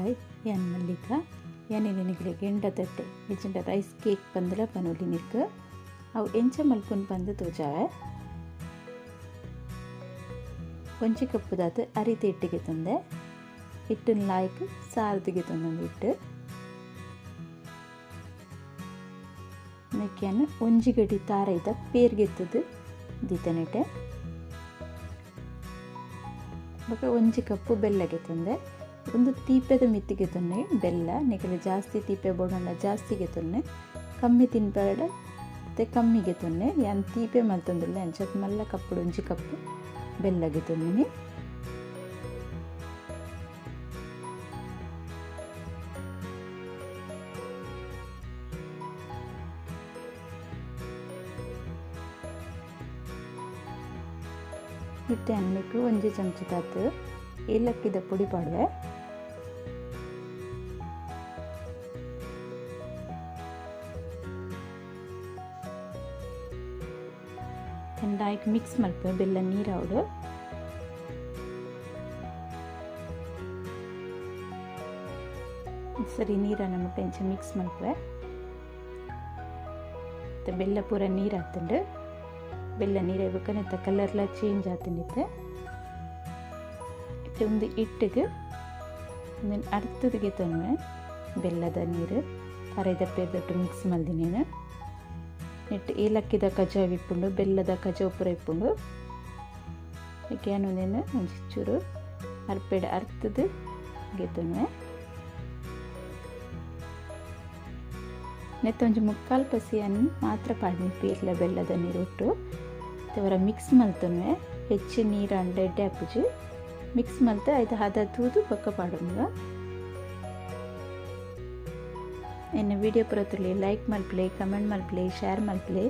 Hi ಯಾನ್ ಮಲ್ಲಿಕಾ ಯಾನ್ ನಿನಗೆ ಗೆಂಡ ತಟ್ಟೆ ಇಜ್ಜಿಂಡ ರೈಸ್ ಕೇಕ್ ಪಂದಲ ಪನೊಲಿ ನಿಕ್ ಅವು ಎಂಚ ಮಲ್ಪುನ್ ಪಂದ್ ತೋಜಾವೆ. ಒಂಜಿ ಕಪ್ಪುದಾತ್ ಅರಿತ ಇಟ್ಟಿಗೆ ತಂದೆ ಇಟ್ಟನ್ ಲಾಯ್ಕ್ ಸಾರ್ದಿಗೆ ತಂದೊಂದು ಇಟ್ಟು ನೆಕ್ಕೆನ್ ಒಂಜಿ ಗಡಿ ತಾರೈದ ಪೇರ್ಗೆತ್ತದು ದೀತನೆಟೆ ಬೊಕ ಒಂಜಿ ಕಪ್ಪು ಬೆಲ್ಲಗೆ ತಂದೆ ಒಂದು ತೀಪೆದ ಮಿತ್ತಿಗೆ ತೊನ್ನೆ ಬೆಲ್ಲ ನಿಕಲೆ ಜಾಸ್ತಿ ತೀಪೆ ಬೋಡಂಡ ಜಾಸ್ತಿಗೆ ತೊನ್ನೆ ಕಮ್ಮಿ ತಿನ್ಪರಡ ಮತ್ತೆ ಕಮ್ಮಿಗೆ ತೊನ್ನೆ ಯಾನ್ ತೀಪೆ ಮಲ್ತೊಂದುಲ್ಲೆ ಅಂಚತ್ ಮಲ್ಲ ಕಪ್ಪುಡು ಒಂಜಿ ಕಪ್ಪು ಬೆಲ್ಲಗೆ ತೊನ್ನಿನಿ. ಇತ್ತೆ ಅನ್ನಕ್ಕೆ ಒಂಜಿ ಚಮಚದಾತ್ ಏಲಕ್ಕಿದ ಪುಡಿ ಪಾಡುವೆ. ಲಾಯ್ಕ್ ಮಿಕ್ಸ್ ಮಲ್ಪೆ ಬೆಲ್ಲ ನೀರಾವಡು. ಸರಿ ನೀರನ್ನ ಮುಟ್ಟ ಇಂಚ ಮಿಕ್ಸ್ ಮಲ್ಪೆ. ಬೆಲ್ಲ ಪೂರ ನೀರು ಹಾಕ್ತಂಡು ಬೆಲ್ಲ ನೀರು ಬೇಕಂತ ಕಲರ್ಲ ಚೇಂಜ್ ಆತಂಡಿತ್ತೆ. ಇತ್ತೆ ಒಂದು ಇಟ್ಟಿಗೆ ಒಂದನ್ನು ಅರ್ಥದಿಗೆ ತೊನ್ವೆ ಬೆಲ್ಲದ ನೀರು ತರೈದ ಪೇರ್ದೊಟ್ಟು ಮಿಕ್ಸ್ ಮಲ್ದಿನೇನು. ನೆಟ್ಟು ಏಲಕ್ಕಿದ ಕಜಾವು ಇಪ್ಪುಂಡು ಬೆಲ್ಲದ ಕಜಾವು ಪೂರ ಇಪ್ಪುಂಡು. ಒಂದೇನು ಒಂಜಿ ಚೂರು ಅರ್ಪೆಡ್ ಅರ್ಥದ ಗೆತ್ತೊನ್ವೆ. ನೆತ್ತ ಒಂಜಿ ಮುಕ್ಕಾಲು ಪಸಿಯನ್ನು ಮಾತ್ರ ಪಾಡ್ನಿ ಪೇರ್ಲ ಬೆಲ್ಲದ ನೀರು ಒಟ್ಟು ಅವರ ಮಿಕ್ಸ್ ಮಲ್ತೊನ್ವೆ. ಹೆಚ್ಚು ನೀರು ಅಂಡ ಎಡ್ಡೆ ಆಪುಜಿ ಮಿಕ್ಸ್ ಮಲ್ತೆ ಐತ ಹದ ತೂದು ಪಕ್ಕ ಪಾಡೊನ್ಗ. ಎನ್ನ ವಿಡಿಯೋ ಪುರತುಲಿ ಲೈಕ್ ಮಲ್ಪಲೆ, ಕಮೆಂಟ್ ಮಲ್ಪಲೆ, ಶೇರ್ ಮಲ್ಪಲೆ,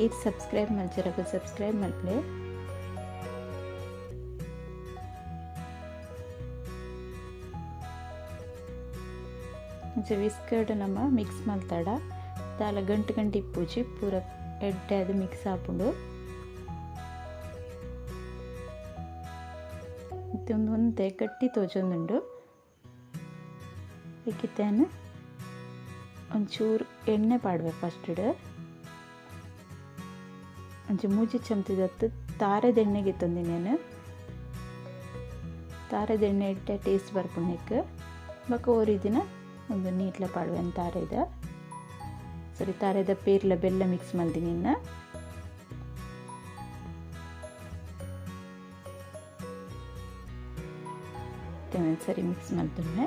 ಏತ್ ಸಬ್ಸ್ಕ್ರೈಬ್ ಮಲ್ಚರಗ ಸಬ್ಸ್ಕ್ರೈಬ್ ಮಲ್ಪಲೆ. ಇಂಚ ವಿಸ್ಕರ್ಡ್ ನಮ್ಮ ಮಿಕ್ಸ್ ಮಲ್ತಾಡ ದಾಲ ಗಂಟು ಗಂಟು ಇಪ್ಪುಜಿ ಪೂರ ಎಡ್ಡೆ ಅದು ಮಿಕ್ಸ್ ಆಪುಂಡು. ಇತ್ತೆ ಒಂದು ಒಂತೆ ಗಟ್ಟಿ ತೋಜೊಂದುಂಡು. ಇಕ್ಕಿತ್ತೇನು ಒಂಚೂರು ಎಣ್ಣೆ ಪಾಡುವೆ ಫಸ್ಟ್. ಒಂಜಿ ಮೂಜಿ ಚಮಚದತ್ತು ತಾರೆದ ಎಣ್ಣೆಗೆ ತಂದಿನೇನು. ತಾರೆದ ಎಣ್ಣೆ ಇಟ್ಟೆ ಟೇಸ್ಟ್ ಬರ್ಪುಂಡು. ಬೊಕ ಒರಿ ದಿನ ಒಂದು ನೀಟ್ಲ ಪಾಡುವೆ ತಾರೆದ ಸರಿ ತಾರೆದ ಪೇರ್ಲ ಬೆಲ್ಲ ಮಿಕ್ಸ್ ಮಲ್ದಿನಿ. ಸರಿ ಮಿಕ್ಸ್ ಮಲ್ತೊನ್ವೆ.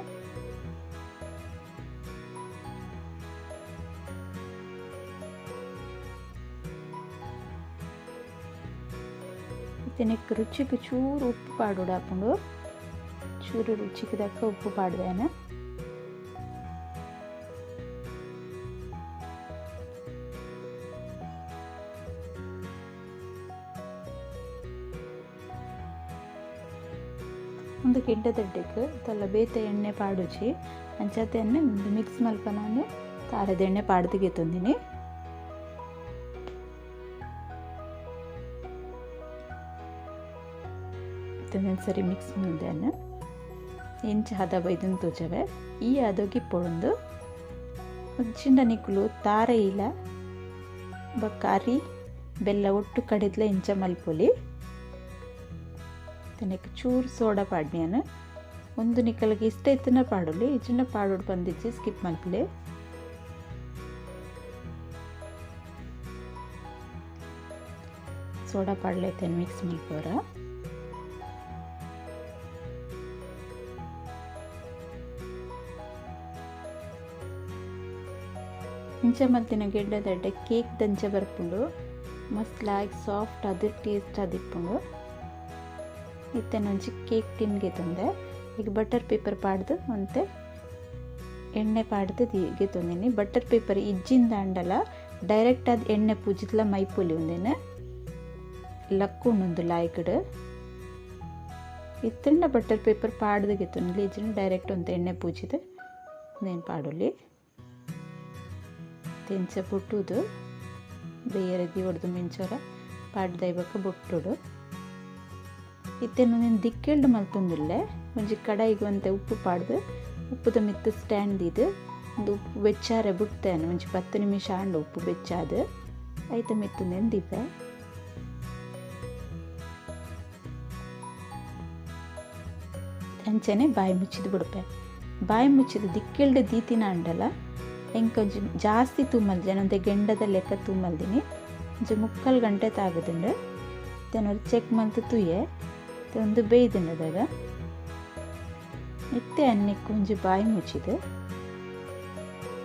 ಇತ್ತೆ ರುಚಿಗೆ ಚೂರು ಉಪ್ಪು ಪಾಡೋಡು ಹಾಕೊಂಡು ಚೂರು ರುಚಿಗೆ ತಕ್ಕ ಉಪ್ಪು ಪಾಡುವೇನ. ಒಂದು ಗಿಡ್ಡ ದಡ್ಡಕ್ಕೆ ತಲ್ಲ ಬೇತೆ ಎಣ್ಣೆ ಪಾಡುಜಿ ಅಂಚತೆ ಎಣ್ಣೆ ಮಿಕ್ಸ್ ಮಲ್ಪ ನಾನು ತಾರದ ಎಣ್ಣೆ ಪಾಡ್ದಿಗೆ ತಂದಿನಿ. ಸರಿ ಮಿಕ್ಸ್ ಮಾಡಿದೆ ಎಂಚ ಹದ ಬೈದನ್ ತೋಜವೆ. ಈ ಅದೋಗಿ ಪೊಡೊಂದು ಚಿಂಡ ನಿಕ್ಕುಲು ತಾರ ಇಲ್ಲ ಬೊಕ್ಕ ಅರಿ ಬೆಲ್ಲ ಒಟ್ಟು ಕಡೆದ್ಲ ಇಂಚ ಮಲ್ಪೊಲಿ. ತನಕ್ಕೆ ಚೂರು ಸೋಡಾ ಪಾಡ್ನಿಯನು ಒಂದು ನಿಕ್ಕಲಿಗೆ ಇಷ್ಟ ಇತ್ತನ ಪಾಡೊಲಿ ಇಜ್ಜಿಂಡ ಪಾಡೋಡು ಬಂದಿಜ್ಜಿ ಸ್ಕಿಪ್ ಮಲ್ಪಲೆ. ಸೋಡಾ ಪಾಡ್ಲೈತೇನು ಮಿಕ್ಸ್ ಮಲ್ಪೋರ. ಇಂಚ ಮಲ್ತಿನ ಗೆಡ್ಡೆ ಕೇಕ್ ದಂಚ ಬರ್ಪುಂಡು ಮಸ್ತ್ ಲಾಯ್ಕ್ ಸಾಫ್ಟ್ ಅದು ಟೇಸ್ಟ್ ಅದಿಪ್ಪುಂಡು. ಇತ್ತೆ ಒಂಜಿ ಕೇಕ್ ಟಿನ್ಗೆ ತಂದೆ ಈಗ ಬಟರ್ ಪೇಪರ್ ಪಾಡ್ದು ಒಂತೆ ಎಣ್ಣೆ ಪಾಡ್ದು ಗೆತ್ತೊಂದಿನಿ. ಬಟರ್ ಪೇಪರ್ ಇಜ್ಜಿಂದ ಅಂಡಲ ಡೈರೆಕ್ಟ್ ಅದು ಎಣ್ಣೆ ಪೂಜಿದ್ಲ ಮೈಪುಲಿ ಒಂದೇನು ಲಕ್ಕುಂಡು ಲಾಯ್ಕಡ್. ಇತ್ತಂಡ ಬಟರ್ ಪೇಪರ್ ಪಾಡ್ದು ಗೆತ್ತೊಂದಿಲ್ಲ ಇಜ್ಜಿನ ಡೈರೆಕ್ಟ್ ಒಂತೆ ಎಣ್ಣೆ ಪೂಜಿದ ನೇನು ಪಾಡೊಲಿ. ತೆಂಚ ಬೊಟ್ಟುದು ಬೇಯರದಿ ಹೊಡೆದು ಮಿಂಚೋರ ಪಾಡ್ದೈಬಕ ಬೊಟ್ಟುಡು. ಇತ್ತೆ ಒಂದೊಂದು ದಿಕ್ಕೆಲ್ಡು ಮಲ್ತೊಂದುಲ್ಲೆ ಒಂಜಿ ಕಡಾಯಿಗೆ ಒಂತೆ ಉಪ್ಪು ಪಾಡ್ದು ಉಪ್ಪುದ ಮಿತ್ತು ಸ್ಟ್ಯಾಂಡ್ ದೀದು ಒಂದು ಉಪ್ಪು ಬೆಚ್ಚಾರೆ ಬುಡ್ತೇನೆ ಒಂಜಿ 10 ನಿಮಿಷ ಆಂಡು ಉಪ್ಪು ಬೆಚ್ಚಾದ ಐತ ಮಿತ್ತು ನೆಂದಿಪೆ. ಅಂಚನೆ ಬಾಯಿ ಮುಚ್ಚಿದು ಬಿಡ್ಪೆ. ಬಾಯಿ ಮುಚ್ಚಿದ ದಿಕ್ಕೆಲ್ಡ್ ದೀತಿನ ಅಂಡಲ ಎಂಕೊಂಚಿ ಜಾಸ್ತಿ ತೂಮಲ್ದಿ ಒಂತೆ ಗೆಂಡದ ಲೆಕ್ಕ ತೂಮಲ್ದಿನಿ ಒಂಜಿ 3/4 ಗಂಟೆ ತಾಗುದುಂಡು. ತೆನೊರು ಚೆಕ್ ಮಲ್ತು ತೂಯೆ ಒಂದು ಬೇಯ್ದುಂಡದಾಗ ಇತ್ತೆ ಅನ್ನಕ್ಕೆ ಒಂಜಿ ಬಾಯಿ ಮುಚ್ಚಿದು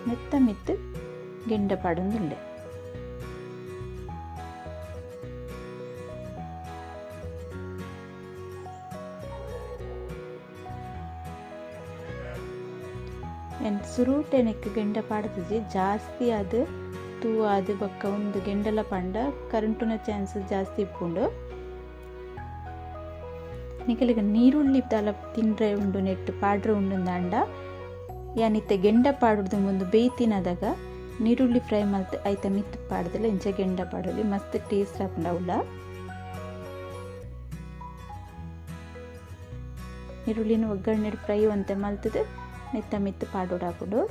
ಮೆತ್ತ ಮಿತ್ತು ಗೆಂಡ ಪಾಡೊಂದುಲ್ಲೆ. ಸುರೂಟೆನೆಕ್ ಗೆಂಡ ಪಾಡ್ದಿಜಿ ಜಾಸ್ತಿ ಅದು ತೂ ಅದು ಬೊಕ್ಕ ಒಂದು ಗೆಂಡಲ ಪಂಡ ಕರೆಂಟುನ ಚಾನ್ಸಸ್ ಜಾಸ್ತಿ ಇಪ್ಪುಂಡು. ನಿಕಲಿಗ ನೀರುಳ್ಳಿ ದಾಲ ತಿಂಡ್ರೆ ಉಂಡು ನೆಟ್ಟು ಪಾಡ್ರೆ ಉಂಡು ಅಂಡ ಯಾನಿತ್ತೆ ಗೆಂಡ ಪಾಡುದು ಮುಂದೆ ಬೇಯ್ತಿನದಾಗ ನೀರುಳ್ಳಿ ಫ್ರೈ ಮಲ್ತ್ ಐತ ಮಿತ್ತು ಪಾಡ್ದಲ್ಲ ಇಂಚ ಗೆಂಡ ಪಾಡಲಿ ಮಸ್ತ್ ಟೇಸ್ಟ್ ಆಪುಂಡು ಅವಲ. ನೀರುಳ್ಳಿನ ಒಗ್ಗರಣೆ ಫ್ರೈ ಒಂತೆ ಮಲ್ತದು ನೆತ್ತ ಮಿತ್ತು ಪಾಡೋಡಾಪುಂಡು.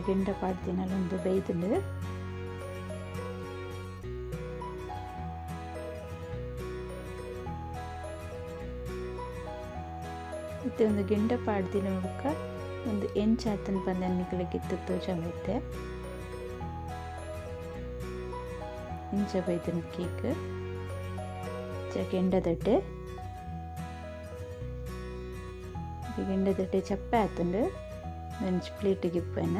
ಗೆಂಡ ಪಾಡ್ದಿನಲ್ಲ ಒಂದು ಬೇಯ್ದುಂಡು. ಇತ್ತೆ ಒಂದು ಗೆಂಡ ಪಾಡ್ದಿನ ಬೊಕ್ಕ ಒಂದು ಎಂಚಾತನ್ ಪಂದ್ ನಿಕಲೆಗ್ ತೋಜಾಮೈತೆ ಇಂಚ ಬೈದನ್ ಕೇಕ್ ಗೆಂಡದಡ್ಡೆ ಗೆಂಡದಡ್ಡೆ ಚಪ್ಪೆ ಆತುಂಡು. ಒಂಜಿ ಪ್ಲೇಟಿಗೆ ಇಪ್ಪೆನ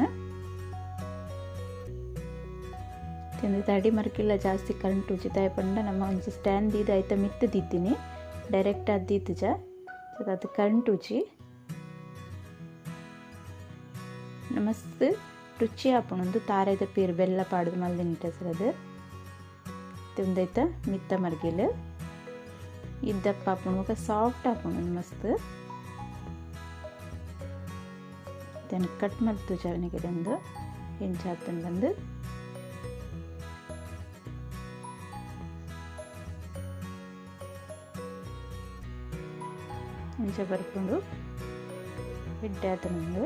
ತಿಂದು ತಡಿ ಮರ್ಕಿಲ್ಲ ಜಾಸ್ತಿ ಕರೆಂಟ್ ಉಚಿತ ಪಂಡ ನಮ್ಮ ಒಂಜಿ ಸ್ಟ್ಯಾಂಡ್ ದೀದ ಐತ ಮಿತ್ತು ದಿದ್ದೀನಿ ಡೈರೆಕ್ಟ್ ಅದು ದೀತುಜ ಅದು ಕರೆಂಟ್ ಉಚಿ ಮಸ್ತ್ ರುಚಿ ಆಪುಂಡು. ತಾರೆದ ಪೇರು ಬೆಲ್ಲ ಪಾಡ್ದು ಮಲ್ದಿನಿಟ ಸರ್ ಅದು ತಿಂದೈತ ಮಿತ್ತ ಮರ್ಗಿಲ್ ಇದ್ದಪ್ಪ ಆಪುಂಡು ಬೊಕ ಸಾಫ್ಟ್ ಆಪುಂಡು ಮಸ್ತ್. then cut ಮಲ್ತು ಜವನಿಗೆ ಒಂದು ಎಂಚಾತನ್ ಬಂದು ಇಂಚ ಬರ್ಕೊಂಡು ಎಡ್ಡೆ ಆತನೊಂದು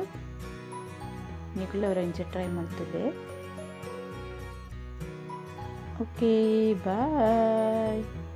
ನಿಕುಲು ಅವರ ಇಂಚ ಟ್ರೈ ಮಲ್ತುಲೆ. Okay bye.